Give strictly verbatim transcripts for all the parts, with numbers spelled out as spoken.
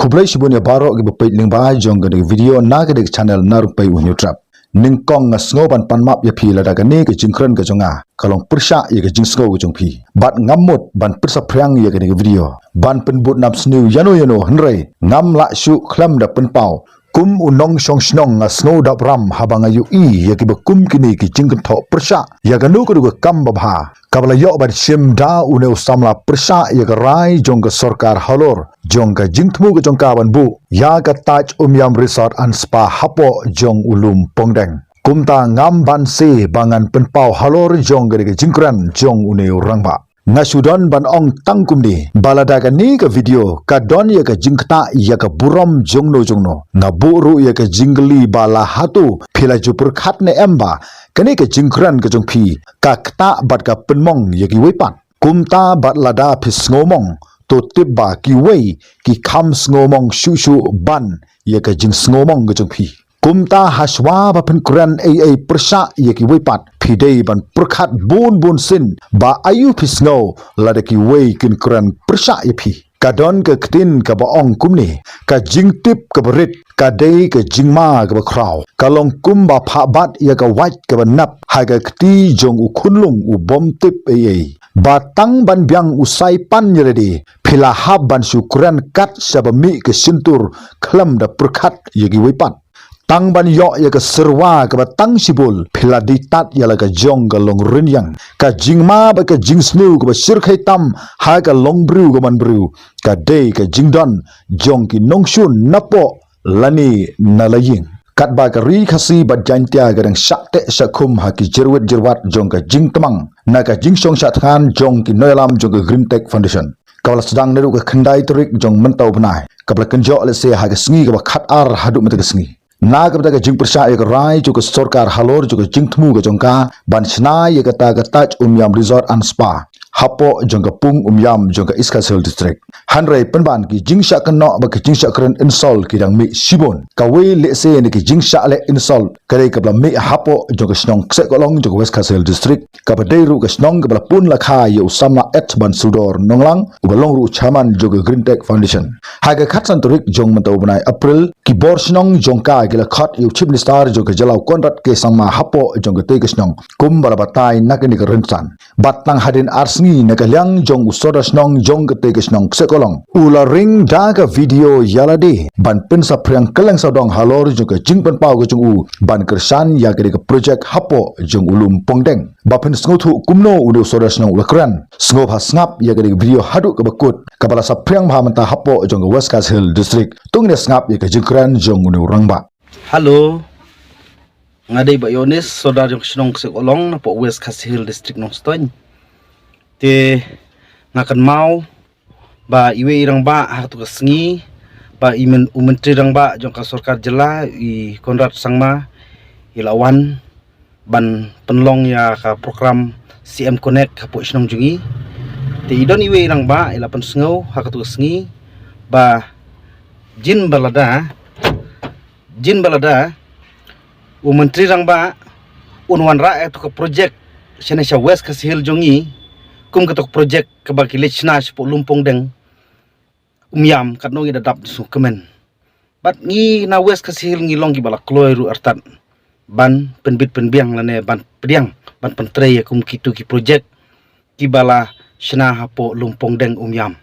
Khublei shibun ïa baroh kiba peit lyngba jong kane ka video na kane ka channel Narung Pei U Hynñiewtrep. Nyngkong nga sngew ban pan map ïa phi lada kane ka jingkren ka jong nga ka long pyrshah ïa ka jingsngew ka jong phi. Bad ngam mut ban pynsaphriang ïa kane ka video ban pynbud nam sniew ïano ïano, hynrei ngam lah shuh khlem da pynpaw. Kum u nongshong shnong nga sngew dap ram haba nga ïohi ïa kiba kum kine ki jingkynthoh pyrshah ïa kano kano ka kam babha kaba la ïoh ban shim da une u samla pyrshah ïa ka rai jong ka sorkar halor jong ka jingthmu ka jong ka ban buh ïa ka Taj Umiam Resort and Spa hapoh jong u Lum Pongdeng. Kumta ngam banse ba ngan pynpaw halor jong kane ka jingkren jong une u rangbah. Nga shu don ban ong tang kumne ba lada kane ka video ka don ïa ka jingktah ïa ka burom jongno jongno, nga buh ruh ïa ka jingkylli ba la hato phi la ju pyrkhat ne em ba kane ka jingkren ka jong phi ka ktah bad ka pynmong ïa kiwei pat. Kumta bad lada phi sngewmong, to tip ba kiwei ki kham sngewmong shuh shuh ban ïa ka jingsngewmong ka jong phi. Kumta hashwa ba phin kren ei ei pyrshah ïa kiwei pat, phi dei ban pyrkhat bun bun sien ba aïu phi sngew lada kiwei kin kren pyrshah ïa phi. Ka don ka ktien kaba ong kumne, ka jingtip kaba rit ka dei ka jingma kaba khraw. Ka long kumba phah bat ïa ka wait kaba nap ha ka kti jong u khunlung u bym tip ei ei. Ba tang ban biang u sai pan ïa lade, phi la hap ban shu kren kat shaba mih ka shyntur khlem da pyrkhat ïa kiwei pat. Tang ban ïoh ïa ka syrwa kaba tang shibun, phi la dei tad ïa la ka jong ka long rynïeng. Ka jingma bad ka jingsniew kaba shyrkhei tam ha ka long briew ka man briew ka dei ka jingdon jong ki nongshun napoh lane na la ïing. Katba ka ri Khasi bad Jaiñtia ka dang shah teh shah khum ha ki jyrwit jyrwat jong ka jingtmang na ka jingshong shah thngan jong ki nongïalam jong ka Green Tech Foundation, kaba la sdang naduh ka khyndai tarik jong mynta u bnai, kaba la kynjoh lehse ha ka sngi kaba khatar haduh mynta ka sngi. Na ka bynta ka jingpyrshah ïa ka rai jong ka sorkar halor jong ka jingthmu ka jong ka ban shna ïa kata ka Taj Umiam Resort and Spa hapoh jong ka pung Umiam jong ka East Khasi Hills District. Hynrei pynban ki jingshah kynnoh bad ki jingshah kren insult ki dang mih shibun. Kawei lehse na ki jingshah leh insult ka dei kaba la mih hapoh jong ka shnong Ksehkohlong jong ka West Khasi Hills District, kaba dei ruh ka shnong kaba la pun la kha ïa u samla H Bansudor Nonglang, uba long ruh u chairman jong ka Green Tech Foundation. Ha ka khatsan tarik jong mynta u bnai April, ki bor shnong jong ka ki la khot ïa u Chief Minister jong ka jylla u Conrad K Sangma hapoh jong katei ka shnong kumba la batai na kane ka rynsan. Bad tang hadien ar sngi na ka liang jong u sordar shnong jong katei ka shnong Ksehkohlong, u la ring da ka video ïa lade ban pynsaphriang kylleng sawdong halor jong ka jingpynpaw ka jong u ban kyrshan ïa kane ka projek hapoh jong u Lum Pongdeng. Ba phin sngewthuh kumno une u sordar shnong u la kren, sngewbha sngap ïa kane ka video haduh kaba kut, kaba la saphriang bha mynta hapoh jong ka West Khasi Hills District. To ngin ïa sngap ïa ka jingkren jong une u rangbah. Hello. Nga dei Bah Yonis, sordar jong ka shnong Ksehkohlong napoh West Khasi Hills District Nongstoiñ. Te nga kynmaw ba iwei i rangbah ha katu ka sngi, ba i men-, u Myntri Rangbah jong ka sorkar jylla, i Conrad Sangma, i la wan ban pynlong ïa ka program C M Connect hapoh shnong jong ngi. Te i don iwei i rangbah i la pynsngew ha katu ka sngi ba jin ba lada, jin ba lada u Myntri Rangbah un wanrah ïa katu ka projek shane sha West Khasi Hills jong ngi, kum katu ka projek kaba ki leit shna shapoh Lum Pongdeng, Umiam, katno ngi da dap da sngewkmen. Bad ngi na West Khasi Hills ngi long kiba la kloi ruh artat ban pynbit pynbiang lane ban pdiang ban pyntrei ïa kum kitu ki projek kiba la shna hapoh Lum Pongdeng, Umiam.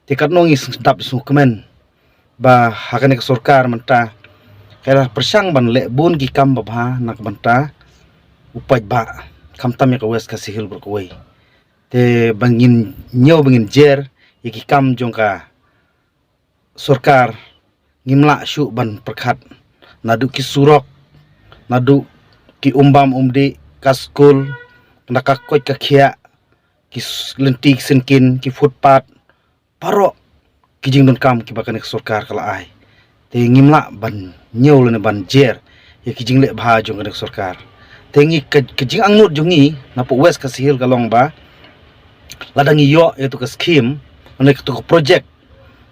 Te katno ngi sng-, dap sngewkmen ba ha kane ka sorkar mynta ka la pyrshang ban leh bun ki kam babha na ka bynta u paidbah, khamtam ïa ka West Khasi Hills baroh kawei. Te ba ngin ñiew ba ngin jer ïa ki kam jong ka sorkar, ngim lah shuh ban pyrkhat. Naduh ki surok, naduh ki umbam umdih, ka skul, na ka koit ka khiah, ki s-, lynti ki syngkien, ki footpath, baroh ki jingdonkam kiba kane ka sorkar ka la ai. Te ngim lah ban ñiew lane ban jer ïa ki jingleh bha jong kane ka sorkar. Te ngi ka, ka jingangnud jong ngi napoh West Khasi Hills ka long ba lada ngi ïoh ïa katu ka skim, lane katu ka projek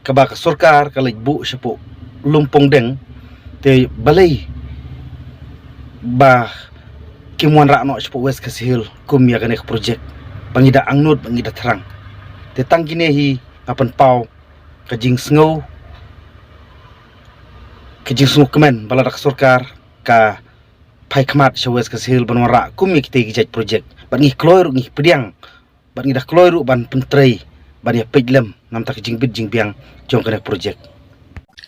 kaba ka sorkar ka leit buh shapoh Lum Pongdeng, te balei ba kim wanrah noh shapoh West Khasi Hills kum ïa kane ka projek? Ba ngi da angnud, ba ngi da thrang. Te tang kine hi nga pynpaw ka jingsngew Ka jingsngewkmen ba lada ka sorkar ka phai khmat sha West Khasi Hills ban wanrah kum ïa kitei ki jait project, bad ngi kloi ruh ngi pdiang, bad ngi da kloi ruh ban pyntrei ban ïa peit lem namar ka jingbit jingbiang jong kane ka project.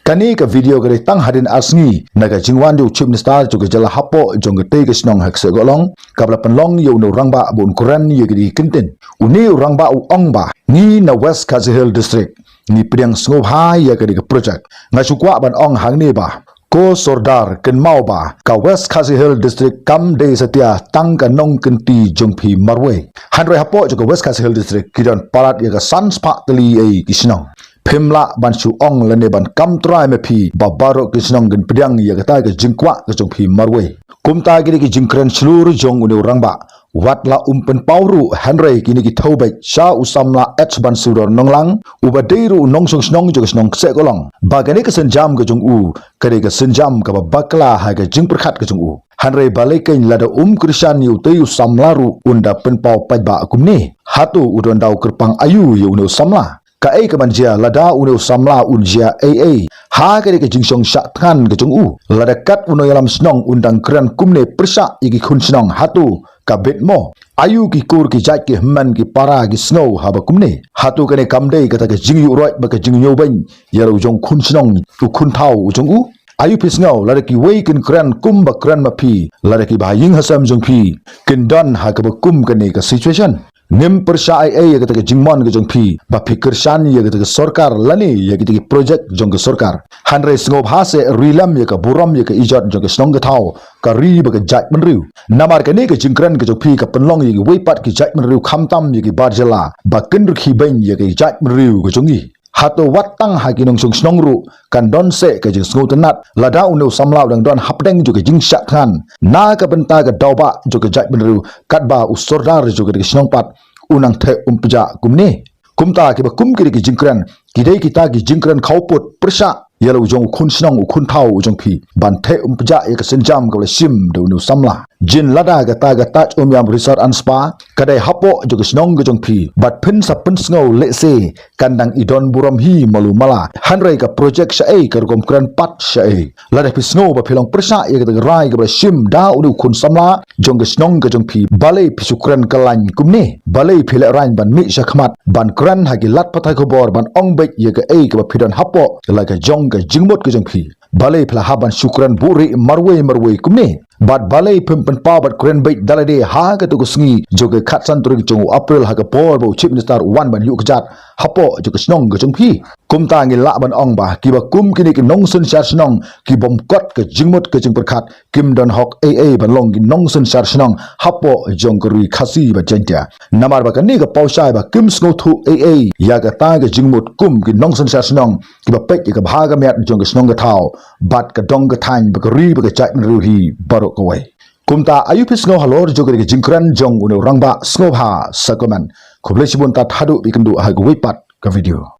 Kane ka video ka dei tang hadien ar sngi na ka jingwan jong u Chief Minister jong ka jylla hapoh jong katei ka shnong ha Ksehkohlong, kaba la pynlong ïa une u rangbah ba un kren ïa kine ki kyntien. Une u rangbah u ong ba, ngi na West Khasi Hills District ngi pdiang sngewbha ïa kane ka project. Nga shu kwah ban ong hangne ba, ko Sordar, kynmaw ba ka West Khasi Hills District kam dei satia tang ka nongkynti jong phi marwei. Hynrei hapoh jong ka West Khasi Hills District ki don palat ïa ka san spah tylli ei ki shnong. Phim lah ban shu ong lane ban kam trai ma phi ba baroh ki shnong kin pdiang ïa kata ka jingkwah ka jong phi marwei. Kumta kine ki jingkren shlur jong une u rangbah, wat la um pynpaw ruh, hynrei kine ki thew beit sha u samla H Bansudor Nonglang, uba dei ruh u nongshong shnong jong ka shnong Ksehkohlong, ba kane ka sienjam ka jong u ka dei ka sienjam kaba bakla ha ka jingpyrkhat ka jong u. Hynrei balei keiñ lada um kyrshan ïa utei u samla ruh un da pynpaw paidbah kumne? Hato u don da u kyrpang aïu ïa une u samla? Kaei kaban jia lada une u samla un jia ei ei ha kane ka jingshong shah thngan ka jong u? Lada kat u nongïalam shnong un dang kren kumne pyrshah ïa ki khun shnong, hato ka bit mo? Aïu ki kur ki jait ki hynmen ki para ki sngew haba kumne? Hato kane kam dei kata ka jingïuhroit bad ka jingïewbeiñ ïa la u jong khun shnong, u khun thaw u jong u? Aïu phi sngew lada kiwei kin kren kumba kren ma phi, lada ki bahaïing hasem jong phi kin don ha kaba kum kane ka situation? Ngim pyrshah ei ei ïa kata ka jingmon ka jong phi ba phi kyrshan ïa kata ka sorkar lane ïa kita ki project jong ka sorkar. Hynrei sngewbha seh ri lem ïa ka burom ïa ka ijot jong ka shnong ka thaw, ka ri bad ka jaitbynriew. Namar kane ka jingkren ka jong phi ka pynlong ïa kiwei pat ki jaitbynriew khamtam ïa ki bar jylla ba kin rkhie beiñ ïa ka jaitbynriew ka jong ngi. Hato wat tang ha ki nongshong shnong ruh kan don seh ka jingsngewtynnat lada une u samla u dang don hapdeng jong ka jingshah thngan na ka bynta ka daw bah jong ka jaitbynriew, katba u Sordar jong ka shnong pat u nang theh um pjah kumne? Kumta kiba kum kine ki jingkren ki dei kita ki jingkren khawpud pyrshah ïa la u jong u khun shnong u khun thaw u jong phi ban theh um pjah ïa ka sienjam kaba la shim da une u samla. Jin lada kata ka Taj Umiam Resort and Spa ka dei hapoh jong ka shnong ka jong phi, bad phin sa pynsngew lehse kan dang i don burom hi malu mala, hynrei ka project shaei, ka rukom kren pat shaei. Lada phi sngew ba phi long pyrshah ïa kata ka rai kaba la shim da une u khun samla jong ka shnong ka jong phi, balei phi shu kren kyllain kumne? Balei phi lehraiñ ban mih shakhmat ban kren ha ki lad pathai khubor ban ong beit ïa kaei kaba phi don hapoh la ka jong ka jingmut ka jong phi? Balei phi la hap ban shu kren buhrieh marwei marwei kumne? Bad balei phim pynpaw bad kren beit da lade ha katu ka sngi jong ka khatsan tarik jong u April, ha ka por ba u Chief Minister u wan ban ïuh kjat hapoh jong ka shnong ka jong phi? Kumta ngi lah ban ong ba kiba kum kine ki nongsynshar shnong ki bym kot ka jingmut ka jingpyrkhat, kim don hok ei ei ban long ki nongsynshar shnong hapoh jong ka ri Khasi bad Jaiñtia. Namar ba kane ka paw shai ba kim sngewthuh ei ei ïa kata ka jingmut kum ki nongsynshar shnong kiba peit ïa ka bha ka miat jong ka shnong ka thaw bad ka dong ka thaiñ bad ka ri bad ka jaitbynriew hi baroh kawei. Kumta aïu phi sngew halor jong kane ka jingkren jong une u rangbah? Sngewbha sa comment. Khublei shibun, tad haduh ba ïakynduh ha kawei pat ka video.